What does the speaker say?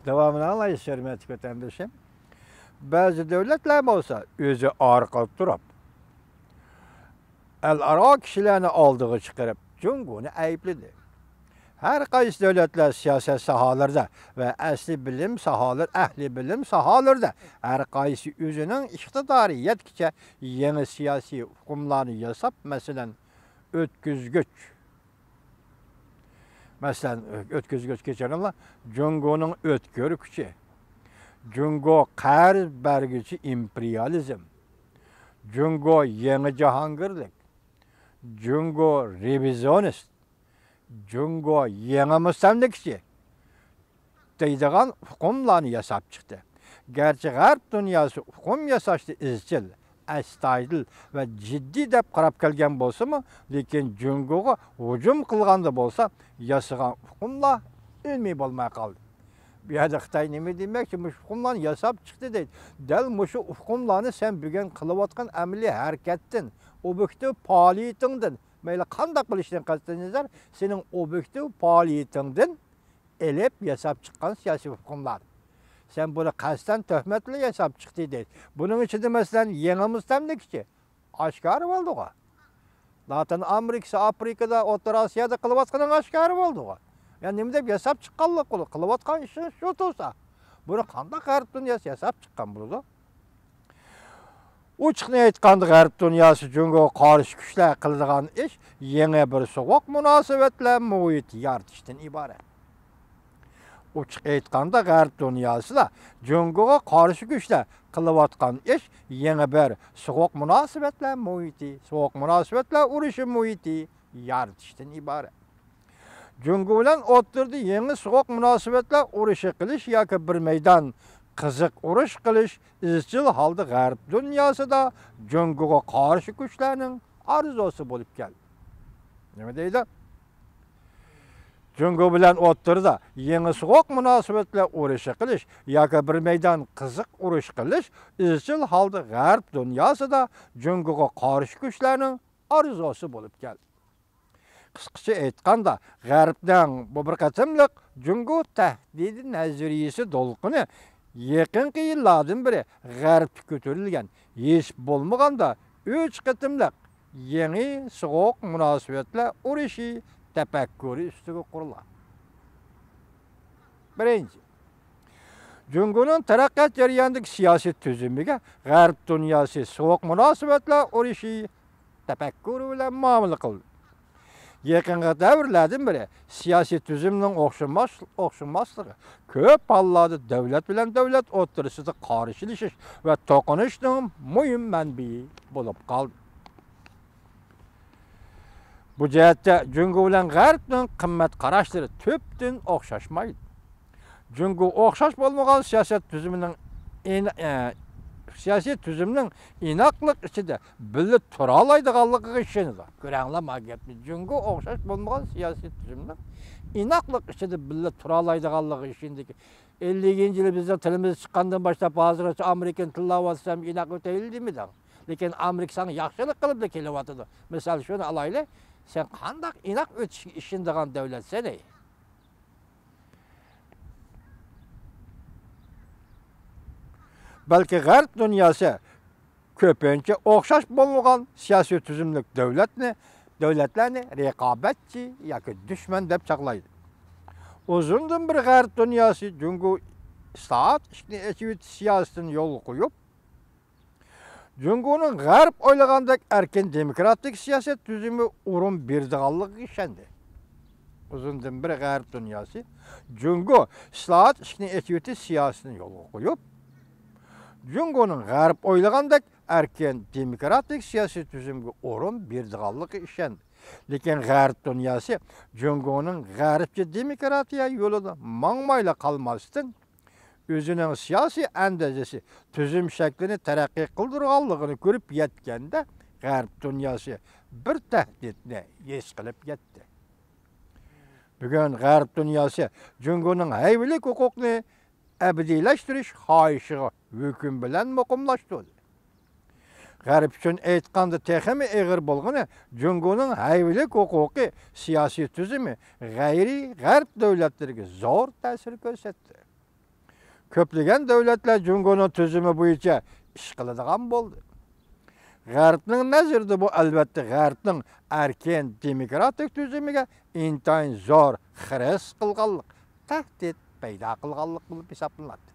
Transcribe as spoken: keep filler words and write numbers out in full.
داۋامىنى ئاڭلايسىز، ھۆرمەتلىك ۋەتەندىشىم. بەزى دۆلەتلەر بولسا ئۆزى ئارقىدا تۇرۇپ، ئەلئارا كىشىلەرنى ئالدىغا چىقىرىپ، جۇڭگونى ئەيىبلىدى. ھەر قايسى دۆلەتلەر سىياسەت ساھەلىرىدە ۋە ئەسلى بىلىم ساھەلىرى، ئەھلى بىلىم ساھەلىرىدە ھەر قايسى ئۆزىنىڭ ئىقتىدارى يەتكىچە يېڭى سىياسىي ئۇقۇملارنى ياساپ، مەسىلەن، ئۆتكۈزگۈچ، مەسىلەن، ئۆتكۈزگۈچ، كەچۈرۈڭلار، جۇڭگونىڭ ئۆتكۈر كۈچى، جۇڭگو قەرز بەرگۈچى ئىمپېرىيالىزم، جۇڭگو يېڭى جاھانگىرلىك، جۇڭگو رېۋىزىيونىست، جۇڭگو يېڭى مۇستەملىكىچى دەيدىغان ئۇقۇملارنى ياساپ چىقتى. گەرچە غەرب دۇنياسى ئۇقۇم ياساشتا ئىزچىل، ئەستايىدىل ۋە جىددىي دەپ قاراپ كەلگەن بولسىمۇ، لېكىن جۇڭگوغا ھۇجۇم قىلغاندا بولسا ياسىغان ئۇقۇملار ئۈنۈمى بولماي قالدى. بۇ يەردە خىتاي نېمە دېمەكچى؟ مۇشۇ ئۇقۇملارنى ياساپ چىقتى دەيدۇ. دەل مۇشۇ ئۇقۇملارنى سەن بۈگۈن قىلىۋاتقان ئەمەلىي ھەرىكەتتىن، ئوبيېكتىپ پائالىيىتىڭدىن، مەيلى قانداق بولۇشىدىن قەتئىينەزەر، سېنىڭ ئوبيېكتىپ پائالىيىتىڭدىن ئېلىپ ياساپ چىققان سىياسىي ئۇقۇملار. سەن بۇنى قەستەن تۆھمەت بىلەن ياساپ چىقتى دەيدۇ. بۇنىڭ ئىچىدە، مەسىلەن، يېڭى مۇستەملىكىچى ئاشكارا بولدىغۇ. لاتىن ئامېرىكىسى، ئافرىكىدا، ئوتتۇرا ئاسىيادا قىلىۋاتقىنىڭ ئاشكارا بولدىغۇ. يا نېمە دەپ ياساپ چىققانلىق قىل-، قىلىۋاتقان ئىشىڭ شۇ تۇرسا، بۇنى قانداق غەرب دۇنياسى ياساپ چىققان بولىدۇ؟ ئوچۇقىنى ئېيتقاندا، غەرب دۇنياسى جۇڭگوغا قارشى كۈچلەر قىلىدىغان ئىش يېڭى بىر سوغۇق مۇناسىۋەتلەر مۇھىتى يارىتىشتىن ئىبارەت. ئوچۇق ئېيتقاندا، غەرب دۇنياسىدا جۇڭگوغا قارشى كۈچلەر قىلىۋاتقان ئىش يېڭى بىر سوغۇق مۇناسىۋەتلەر مۇھىتى، سوغۇق مۇناسىۋەتلەر ئۇرۇشى مۇھىتى يارىتىشتىن ئىبارەت. جۇڭگو بىلەن ئوتتۇرىدا يېڭى سوغۇق مۇناسىۋەتلەر ئۇرۇشى قىلىش ياكى بىر مەيدان قىزىق ئۇرۇش قىلىش ئىزچىل ھالدا غەرب دۇنياسىدا جۇڭگوغا قارشى كۈچلەرنىڭ ئارزۇسى بولۇپ كەلدى. نېمە دەيدۇ؟ جۇڭگو بىلەن ئوتتۇرىدا يېڭى سوغۇق مۇناسىۋەتلەر ئۇرۇشى قىلىش ياكى بىر مەيدان قىزىق ئۇرۇش قىلىش ئىزچىل ھالدا غەرب دۇنياسىدا جۇڭگوغا قارشى كۈچلەرنىڭ ئارزۇسى بولۇپ كەلدى. قىسقىچە ئېيتقاندا، غەربنىڭ بۇ بىر قېتىملىق جۇڭگو تەھدىتى نەزەرىيىسى دولقۇنى يېقىنقى يىللاردىن بېرى غەربتە كۆتۈرۈلگەن، ھېچ بولمىغاندا ئۈچ قېتىملىق يېڭى سوغۇق مۇناسىۋەتلەر ئۇرۇشى تەپەككۇرى ئۈستىگە قۇرۇلغان. بىرىنچى، جۇڭگونىڭ تەرەققىيات جەريانىدىكى سىياسىي تۈزۈمىگە غەرب دۇنياسى سوغۇق مۇناسىۋەتلەر ئۇرۇشى تەپەككۇرى بىلەن مۇئامىلە قىلدى. يېقىنقى دەۋرلەردىن بېرى سىياسىي تۈزۈمنىڭ ئوخشىماس-، ئوخشىماسلىقى كۆپ ھاللاردا دۆلەت بىلەن دۆلەت ئوتتۇرىسىدا قارشىلىشىش ۋە توقۇنۇشنىڭ مۇھىم مەنبىيى بولۇپ قالدى. بۇ جەھەتتە جۇڭگو بىلەن غەربنىڭ قىممەت قاراشلىرى تۈپتىن ئوخشاشمايدۇ. جۇڭگو ئوخشاش بولمىغان سىياسەت تۈزۈمىنىڭ ئىن-، ئە، سىياسىي تۈزۈمنىڭ ئىناقلىق ئىچىدە بىللە تۇرالايدىغانلىقىغا ئىشىنىدۇ. كۆرەڭلار ما گەپنى. جۇڭگو ئوخشاش بولمىغان سىياسىي تۈزۈمنىڭ ئىناقلىق ئىچىدە بىللە تۇرالايدىغانلىقىغا ئىشىنىدىكى. ئەللىكىنچى يىلى بىزنىڭ تىلىمىز چىققاندىن باشلاپ ھازىرغىچە ئامېرىكىنى تىللاۋاتسام، ئىناق ئۆتەيلى دېمىدىڭ. لېكىن ئامېرىكا ساڭا ياخشىلىق قىلىپلا كېلىۋاتىدۇ. مىسال، شۇنى ئالايلى، سەن قانداق ئىناق ئۆتۈشىگە ئىشىنىدىغان دۆلەتسەن، ئەي؟ بەلكى غەرب دۇنياسى كۆپىنچە ئوخشاش بولمىغان سىياسىي تۈزۈملۈك دۆلەتنى، دۆلەتلەرنى رىقابەتچى ياكى دۈشمەن دەپ چاغلايدۇ. ئۇزۇندىن بېرى غەرب دۇنياسى جۇڭگو ئىسلاھات ئىشىكنى ئېچىۋېتىش سىياسىتىنى يولغا قويۇپ، جۇڭگونىڭ غەرب ئويلىغاندەك ئەركىن دېموكراتىك سىياسەت تۈزۈمى ئورۇن بېرىدىغانلىقىغا ئىشەندى. ئۇزۇندىن بېرى غەرب دۇنياسى جۇڭگو ئىسلاھات ئىشىكنى ئېچىۋېتىش سىياسىتىنى يولغا قويۇپ، جۇڭگونىڭ غەرب ئويلىغاندەك ئەركىن دېموكراتىك سىياسىي تۈزۈمگە ئورۇن بېرىدىغانلىقىغا ئىشەندى. لېكىن غەرب دۇنياسى جۇڭگونىڭ غەربچە دېموكراتىيە يولىدا ماڭمايلا قالماستىن، ئۆزىنىڭ سىياسىي ئەندىزىسى تۈزۈم شەكلىنى تەرەققىي قىلدۇرغانلىقىنى كۆرۈپ يەتكەندە، غەرب دۇنياسى بىر تەھدىتنى ھېس قىلىپ يەتتى. بۈگۈن غەرب دۇنياسى جۇڭگونىڭ ھەيۋىلىك ھوقۇقنى ئەبەدىيلەشتۈرۈش خاھىشىغا ھۆكۈم بىلەن مۇقىملاشتۇردى. غەرب ئۈچۈن ئېيتقاندا تېخىمۇ ئېغىر بولغىنى، جۇڭگونىڭ ھەيۋىلىك ھوقۇقى سىياسىي تۈزۈمى غەيرىي غەرب دۆلەتلىرىگە زور تەسىر كۆرسەتتى. كۆپلىگەن دۆلەتلەر جۇڭگونىڭ تۈزۈمى بويىچە ئىش قىلىدىغان بولدى. غەربنىڭ نەزىرىدە بۇ، ئەلۋەتتە، غەربنىڭ ئەركىن دېموكراتىك تۈزۈمىگە ئىنتايىن زور خىرىس قىلغانلىق، تەھدىت پەيدا قىلغانلىق بولۇپ ھېسابلىناتتى.